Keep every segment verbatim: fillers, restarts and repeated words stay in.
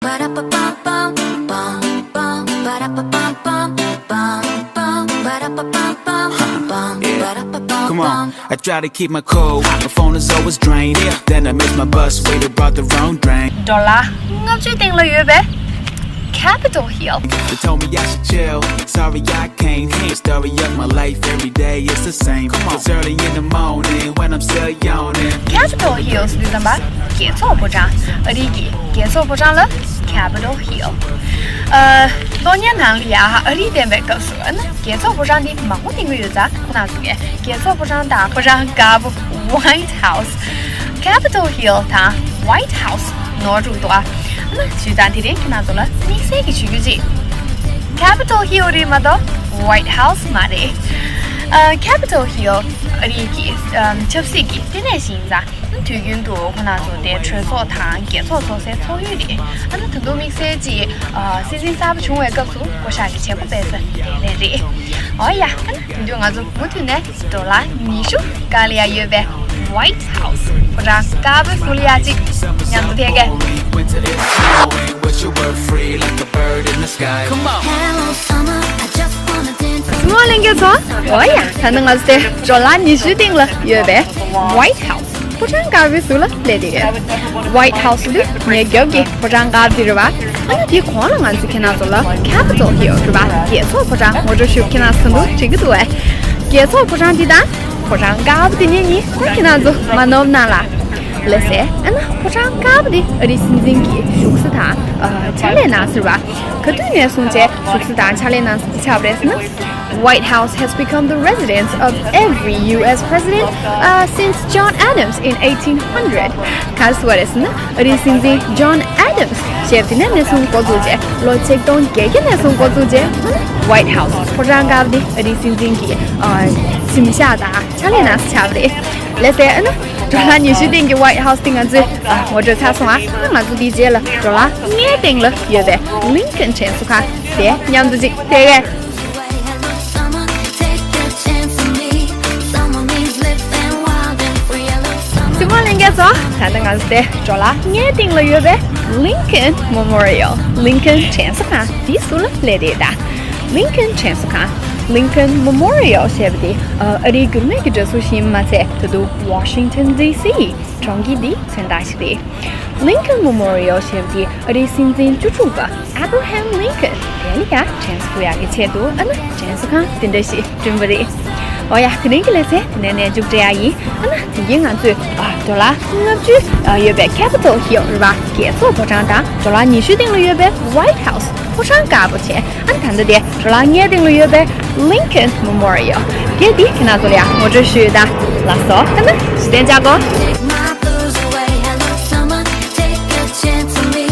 Ba-da-ba-bum-bum, bum, bum, ba-da-ba-bum-bum, bum, bum, ba-da-ba-bum-bum, bum, Yeah. ba-da-ba-bum-bum. Come on. I try to keep my cool, my phone is always drained. Then I miss my bus, waited, brought the wrong drink. ཌོ་ལར་ལྔ་བཅུའི་སྟེང་ལ་ཡོད་པའི་Capitol Hill. They told me I should chill, sorry I can't. The story of my life, every day it's the same. Come on. It's early in the morning when I'm still yawning. Capitol Hill འདི་ཙམ་པ་རྒྱལ་ཚོགས་ཕོ་བྲང་། ཨ་རིའི་གི་རྒྱལ་ཚོགས་ཕོ་བྲང་ལ་Capitol Hill། ཨ། གློག་བརྙན་ནང་ལ་ཡ་ཨ་རི་བསྟན་པའི་སྐབས་སུ་ཨ་ནི་རྒྱལ་ཚོགས་ཕོ་བྲང་འདི་མང་པོ་བསྟན་གྱི་ཡོད་ཙང་ཁོ་ན་ཚོ་གིས་རྒྱལ་ཚོགས་ཕོ་བྲང་དང་ཕོ་བྲང་དཀར་པོ་White House། Capitol Hill དང་White House ནོར་འགྲོ་འདུག་ཨ་ནི་བྱས་ཙང་དེ་རིང་ཁྱེད་རང་ཚོ་ལ་དམིགས་བསལ་གྱི་ཞུ་རྒྱུ་ཅིག Capitol Hill རེད་མ་གཏོགས་White House མ་རེད། ཨ། Capitol Hill ཨ་རིའི་གི་ཨམ་ཆབ་སྲིད་ཀྱི་ལྟེ་གནས་ཤིག་ཡིན་ཙང་། དུས་རྒྱུན་དུ་ཁོ་ན་ཚོ་དེ་གྲོས་ཚོགས་དང་རྒྱལ་ཚོགས་ཚོགས་སའི་ཚོགས་ཡུལ་རེད། ཨ་ནི་ད་དུང་དམིགས་བསལ་གྱིས་ཨ་སྲིད་འཛིན་གསར་པ་བྱུང་བའི་སྐབས་སུ་བསྐོ་བཞག་གི་བྱེད་སྒོ་སྤེལ་ས་དེ་ལས་རེད། འོ་ཡ། ཨ་ནི་དེང་དུས་ང་ཚོ་མུ་མཐུད་ནས་ཌོ་ལར་ཉི་ཤུ་སྒང་ལ་ཡ་ཡོད་པའི་White House ཕོ་བྲང་དཀར་པོའི་ཟུར་ལ་ཡ་གཅིག་མཉམ་དུ་ཕེབས་གས། Come on. ངོ་ལེན་གྱི་ཚོ། འོ་ཡ། ད་ནི་ང་ཚོ་དེ་ཌོ་ལར་ཉི་ཤུའི་སྟེང་ལ་ཡོད་པའི་White House ཕོ་བྲང་དཀར་པོའི་ཟུར་ལ་སླེབས་བསྡད་ཡོད། White House འདི་ངའི་རྒྱབ་ཀྱི་ཕོ་བྲང་དཀར་པོ་འདི་རེད་བ། ཨ་ནི་དེའི་གོང་ལ་ང་ཚོས་ཁྱེད་རང་ཚོ་ལ་Capitol Hill རེད་བ། རྒྱལ་ཚོགས་ཕོ་བྲང་ངོ་སྤྲོད་ཞུ་ཁྱེད་རང་ཚོ་འདུག་བྱེད་ཀྱི་འདུག་བས། རྒྱལ་ཚོགས་ཕོ་བྲང་འདི་དང་ཕོ་བྲང་དཀར་པོ་འདི་གཉིས་གཉིས་ད་ཁྱེད་རང་ཚོ་མ་ནོར་གནང་ལ། ལགས་སེ། ཨ་ནི་ཕོ་བྲང་དཀར་པོ་འདི་ཨ་རིའི་སྲིད་འཛིན་གྱི་བཞུགས་ས་དང་ཨ་ཕྱག་ལས་གནང་ས་རེད་བ། ག་དུས་ནས་བཟུང་བྱས་བཞུགས་ས་དང་ཕྱག་ལས་གནང་ས་ཆགས་པ་རེད་ཟེར་ན། White House has become the residence of every U S president, uh, since John Adams in eighteen hundred. ག་རེ་ཟེར་བ་རེད་ཟེར་ན་ཨ་རིའི་སྲིད་འཛིན་John Adams ཞེས་པ་དེ་ནས་ནས་བཟུང་འགོ་བཙུགས་བྱས་ལོ་ཆིག་སྟོང་བརྒྱད་བརྒྱ་ནས་བཟུང་འགོ་བཙུགས་བྱས་White House ཕོ་བྲང་དཀར་པོ་དེ་ཨ་རིའི་སྲིད་འཛིན་གྱི་ཨ་གཟིམ་ཤག་དང་ཕྱག་ལས་གནང་ས་ཆགས་པ་རེད། ལགས་སེ། ཨ་ནི་ཌོ་ལར་ཉི་ཤུའི་སྟེང་གི་White House དེ་ང་ཚོས་ཨ་ངོ་སྤྲོད་ཚར་སོང་ཨ། ཨ་ནི་ང་ཚོ་དེའི་རྗེས་ལ་ཌོ་ལར་ལྔའི་སྟེང་ལ་ཡོད་པའི་Lincoln དྲན་གསོ་ཁང་དེ་མཉམ་དུ་ཅིག་ཕེབས་གས། སྲིད་དབང་ལྷན་རྒྱས་ཚོ། ད་ལྟ་ང་ཚོ་དེ་ཌོ་ལར་ལྔའི་སྟེང་ལ་ཡོད་པའི་Lincoln Memorial Lincoln དྲན་གསོ་ཁང་དེའི་ཟུར་ལ་སླེབས་བསྡད་ཡོད་ད། Lincoln དྲན་གསོ་ཁང་། Lincoln Memorial ཞེས་པ་དེ་ཨ་རིའི་འགྱུར་མེད་ཀྱི་འདྲ་གཟུགས་ཤིག་མ་ཚད་ད་དུང་Washington D C གྲོང་ཁྱེར་འདིའི་མཚོན་རྟགས་ཤིག་རེད། Lincoln Memorial ཞེས་པ་དེ་ཨ་རིའི་སྲིད་འཛིན་བཅུ་དྲུག་པ་Abraham Lincoln དེ་ལ་ཡང་དྲན་གསོ་ཞུ་ཡག་གི་ཆེད་དུ་ཨ་ནི་དྲན་གསོ་ཁང་དེ་འདྲ་ཞིག་བསྐྲུན་པ་རེད། འོ་ཡ། དེ་རིང་གི་ལེ་ཚན་དེ་ནས་ནས་མཇུག་སྒྲིལ་ཡག་ཡིན། ཨ་ནི་དེ་རིང་ང་ཚོས་ཨ་ཌོ་ལར་ལྔ་བཅུ་ཨ་ཡོད་པའི་Capitol Hill རེད་བ། རྒྱལ་ཚོགས་ཕོ་བྲང་དང་ཌོ་ལར་ཉི་ཤུའི་སྟེང་ལ་ཡོད་པའི་White House ཕོ་བྲང་དཀར་པོ་བྱས། ཨ་ནི་ད་ལྟ་དེ་ཌོ་ལར་ལྔའི་སྟེང་ལ་ཡོད་པའི་Lincoln Memorial གལ་ཏེ་ཁྱེད་རང་ཚོ་ལ་ཡང་ངོ་སྤྲོད་ཞུས་ཡོད་ད། ལགས་སོ། ཨ་ནི་ཞུ་དན་ཅག་གོ། Take my blues away. Hello, summer. Take a chance on me.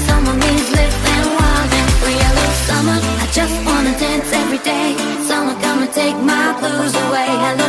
Summer means living wild and free. Hello, summer. I just wanna dance every day. Summer, come and take my blues away. Hello,